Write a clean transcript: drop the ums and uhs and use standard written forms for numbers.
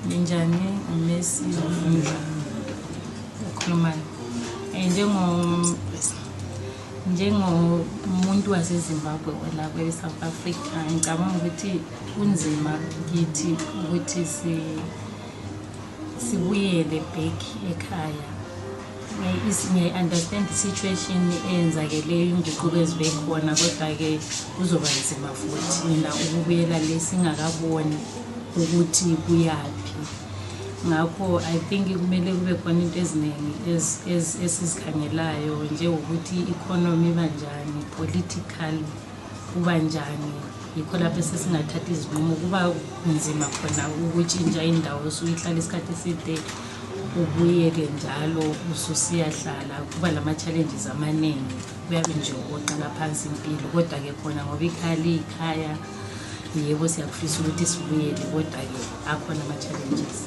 Ninjani? Umesi Mdla okhulumayo. Njengomuntu waseZimbabwe ola kwe-South Africa, ngicabanga ukuthi kunzima kithi ukuthi sibuyele back ekhaya. Ngiyayi-understand i-situation eyenzakeleyo, inguquko ezibe khona, kodwa-ke kuzoba nzima for thina ukubuyela le singakaboni ukuthi kuyaphi. Ngakho I think kumele kube khona into eziningi esizikhangelayo, njengokuthi i-economy iba njani, political kuba njani. Yikho lapho esesingathatha izinqumo. Kuba nzima khona ukutshintsha indawo osuyihlala isikhathi eside, ubuyele njalo ususiyahlala, kuba lama-challenges amaningi, kuyabe nje oqala phansi impilo. Kodwa-ke khona ngoba ikhaya liyikhaya, yebo, siyakufisa ukuthi sibuyele, kodwa-ke akhona ama-challenges.